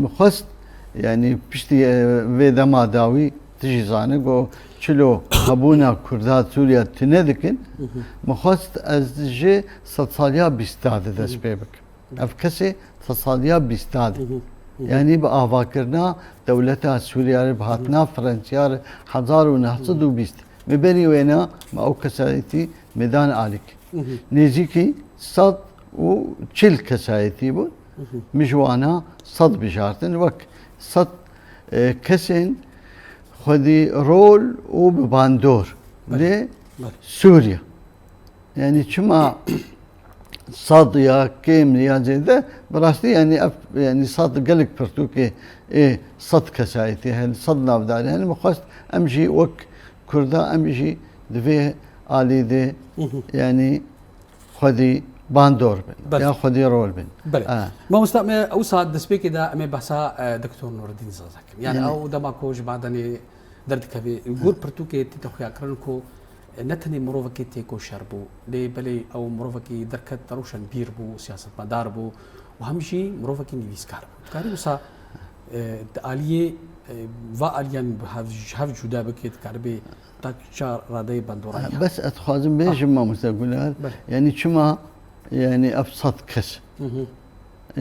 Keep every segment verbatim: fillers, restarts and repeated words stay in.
Min xwest, yanî piştî, e, vê dema dawî tu jî zane ku çilo hebûna Kurda Sûriya tune dikin. Min xwest ez ji sedsaliya bîsta de dest pê bikim. Ev kesê sedsaliya bîsta de. Yanî bi avakirina dewleta Sûriya re, bi hatina Fransiya re hezar û neh sed û bîst. Me berî wêna me ew kesayetî me dan alîk. Nêzîkî sed û çil kesayetî bûn. Min ji wana sed bijartin. Wek sed, e, kesên xwedî rol û bi bandor Belê. Lê Belê. Sûriya. Yanî çima sed ya kêm ya zêde, bi rastî yanî ev, yanî sed gelek pirtûkê ê sed kesayetî hene, sed navdarî hene. Min xwest em jî wek Kurda em jî di vê alî de Hı hı. yanî xwedî bandor bin Belê. Ya xwedî rol bin. Belê. Ha. Mamosta, me wisa destpêkê de em ê behsa, e, Doktor Nureddin Zaza kirin. Yanî Yanî ew dema ku ji madenê derdikevê, gor pirtûkê tê te xuyakirin ku, e, ne tenê mirovekî têkoşer bû, lê belê ew mirovekî derket, roşenbîr bû, siyasetmedar bû û hem jî mirovekî nivîskar bû. Dikarî wisa, e, di aliyê, e, va aliyan bi hev, ji hev cuda bikê, dikaribê ta çar radeyê bandora Ha, ya. Bes ez dixwazim Ha. bêjim, mamoste Guler. Belê. Yanî çima, yanî ev sed kes. Hı hı.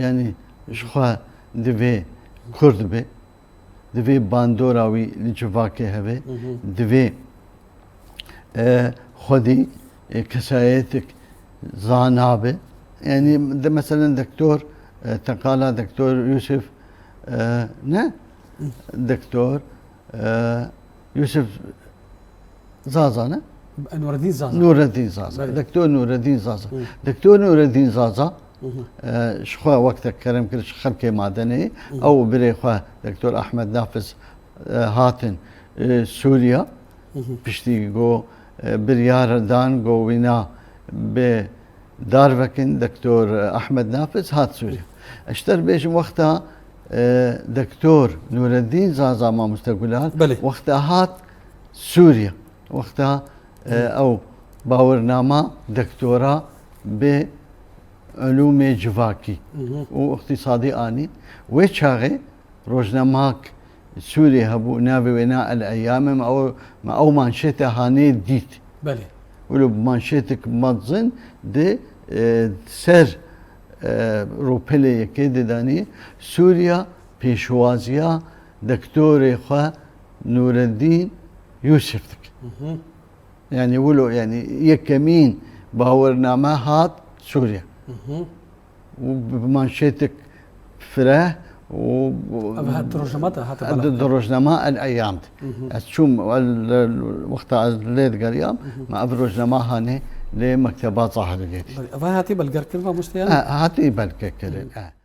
Yanî ji xwe divê Kurd be, divê bandora wî li civakê hebe, Hı hı. divê, e, xwedî, e, kesayetek zana be. Yanî de, meselen, Doktor, e, te qala Doktor Yusuf, e, ne? Hı. Doktor, e, Yusuf Zaza ne? Nureddin Zaza. Nureddin Zaza. Belê. Doktor Nureddin Zaza. Hı. Doktor Nureddin Zaza, Hı hı. e, ji xwe wek te kerem kir ji xelkê madenê, Hı hı. ew û birê xwe Doktor Ahmed Nafiz, e, hatin, e, Sûriya. Hı hı. Piştî go, e, biryar dan go wîna bi darvekin Doktor Ahmed Nafiz hat Sûriye. Ez ji te re bêjim wexta, e, Doktor Nureddin Zaza, mamoste Gular, Belê. wexta hat Sûriye, wexta, e, Hı. ew bawernama doktora bi ulûmê civakî Hı hı. û îqtîsadî anî. Wê çaxê rojnamak Sûriyê hebû, navê wê na El Eyam e, me ew, me ew manşete hanê dît. Belê. Wilo bi manşetek mezin di, e, ser, e, rûpelê yekê didanî, Sûriya pêşwaziya doktorê xwe Nureddin Yusuf dike. Hı hı. Yanî wilo, yanî yekemîn bawername hat Sûriye. Hı hı. Û bi manşetek fireh û Ev hat rojnama te, hate di, belav. Di rojnama El Eyam de. Hı hı. Ez çûm, el, el, wexta ez lê digeriyam, Hı hı. me ev rojnama hanê lê mekteba Zahirê lê dît. Belê, ev hatî belgekirin, mamoste, yanî? E, hatî belgekirin, Hı hı. e.